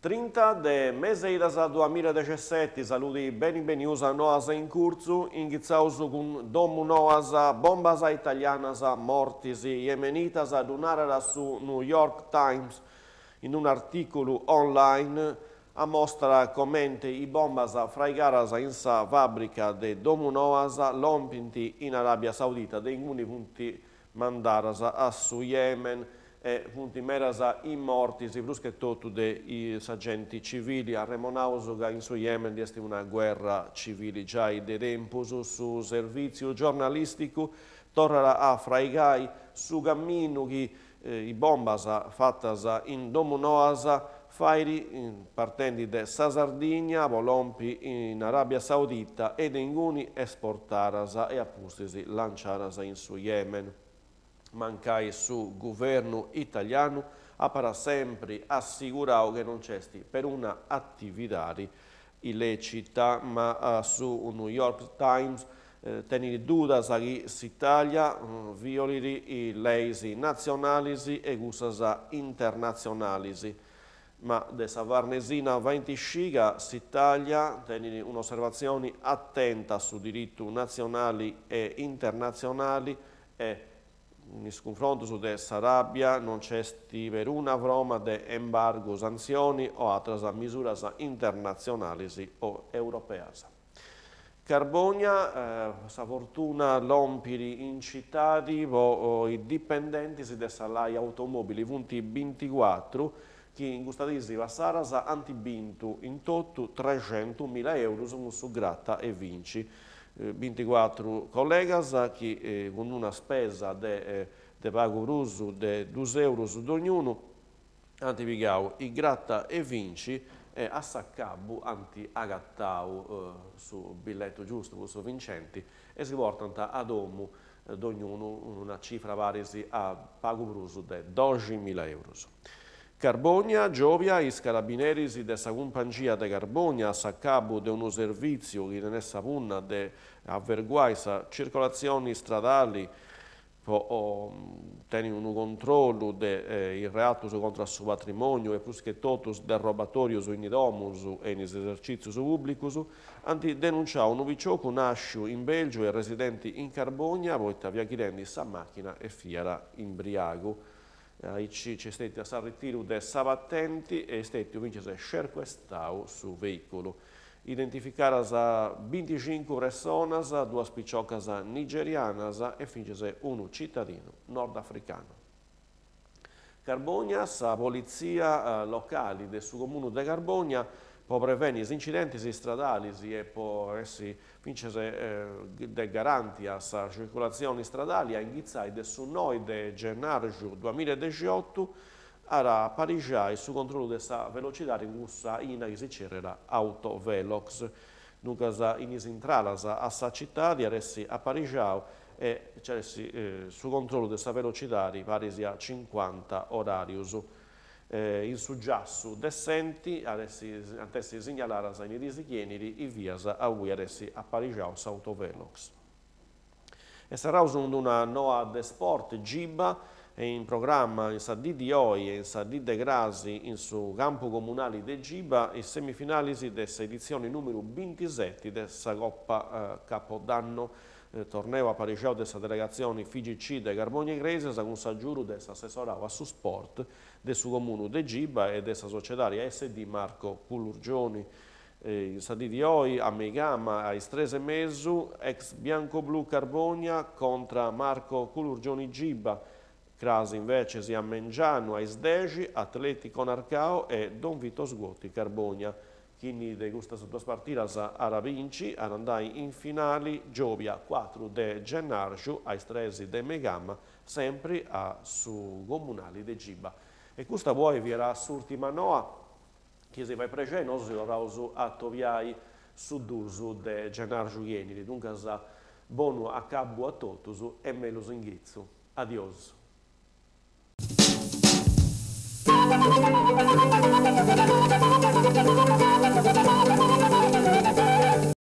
30 de mes'e idas duamiladexeseti, saludi beni benius a Noas in Curtzu, inghitzaus cun Domunoas, bombas italianas, mortis yemenitas, ddu narat su New York Times in un'artìculu online, amostrat comente is bombas fraigadas in sa fàbrica de Domunoas lompint in Aràbia Saudita de inguni funt mandadas a su Yemen e funt medas is mortis, prus che totu de sa genti civili. Arremonaus ca in su Yemen ddi est una guerra civili giai de tempus. Su servìtziu giornalìsticu torrat a fraigai su caminu chi is bombas fatas in Domunoas fait partendi de sa Sardigna po lompi in Arabia Saudita e de inguni esportadas e a pustis lanciadas in su Yemen. Mancai su guvernu italianu apat sempri assigurau che non nc'est peruna atividadi illecita, ma su New York Times tenit dudas chi s'Italia violit is leis natzionalis e cussas internatzionalis. Ma de sa Farnesina faint scì ca s'Italia tenit un'osservatzioni atenta a su diritu natzionali e internatzionali e In is cunfrontus de s'Aràbia non nc'est peruna froma de embargu, santzioni o atras misuras internatzionalis o europeas. Carbònia, sa fortuna lompit in citadi po is dipendentis de sa Lai Automobili, funt binticuatru chi in custas diis passadas ant bintu in totu trexentumila eurus cun su Gratta e Vinci. Binticuatru collegas chi cun una spesa de de pagu prus de dus eurus dognunu ant pigau is Gratta e Vinci e a s'acabu ant agatau su billetu giustu po su vincenti e si portant a domu dognunu una cifra paris a pagu prus de doximila eurus. Carbònia, giòbia, is carabineris de sa cumpangia de Carbònia a s'acabu de unu servìtziu chi tenet sa punna de averguai sa circolatzioni stradali po tenni unu controllu de is reatus contra a su patrimòniu e prus che totu is derrobatòrius in is domus e in is esercìtzius pùblicus, ant denunciau unu piciocu nàsciu in Bèlgiu e residenti in Carbònia poita fiat ghidendi sa màchina e fiat imbriagu. Aici nc'est stètiu s'arritiru de sa patenti e est stètiu fintzas scercuestau su veìculu. Identificadas binticincu pressonas, duas piciocas nigerianas e fintzas unu citadinu nordafricanu. Carbònia, Sa politzia locali de su comunu de Carbònia, po preveni is incidentis istradalis e po essi fintzas de garanti a sa circulatzioni istradali, a inghitzai de su noi de gennarxu duamiladexiotu, at a aparixai su controllu de sa velocidadi cun cussa aina chi si cerriat Autovelox. Duncas in is intradas a sa citadi at essi aparixau e nci at essi su controllu de sa velocidadi paris a cincuanta oràrius. In su giassu de s'enti at essi ant essi signaladas in is diis chi 'enint is vias a ui at essi aparixau s'autovelox. E serraus cun d'una noa de sport, Giba est in programma in sa dì di oi e in sa dì de cras in su campu comunali de Giba is semifinalis de s'editzioni numeru bintiseti de sa Coppa Capodanno, torneu aparixau de sa delegatzioni FIGC de Carbònia Igrèsias cun s'agiudu de s'assessorau a su sport de su comunu de Giba e de sa sociedadi ASD Marco Culurgioni. In sa dì di oi, a meigama, a is tres e mesu, ex Biancoblu Carbònia contra Marco Culurgioni Giba, cras inveces a mengianu a is dexi, Atletico Narcao e Don Vito Sguotti Carbònia. Chini de custas duas partidas at a binci at andai in finali giòbia cuatru de gennarxu a is tres de meigama, sempri a su Comunali de Giba. E custa po oi fiat s'ùrtima noa, chi si fait prexei, nosu si torraus a atobiai su dus de gennarxu chi 'enit, duncas bonu acabu a totus e mellus inghitzu. Adiosu.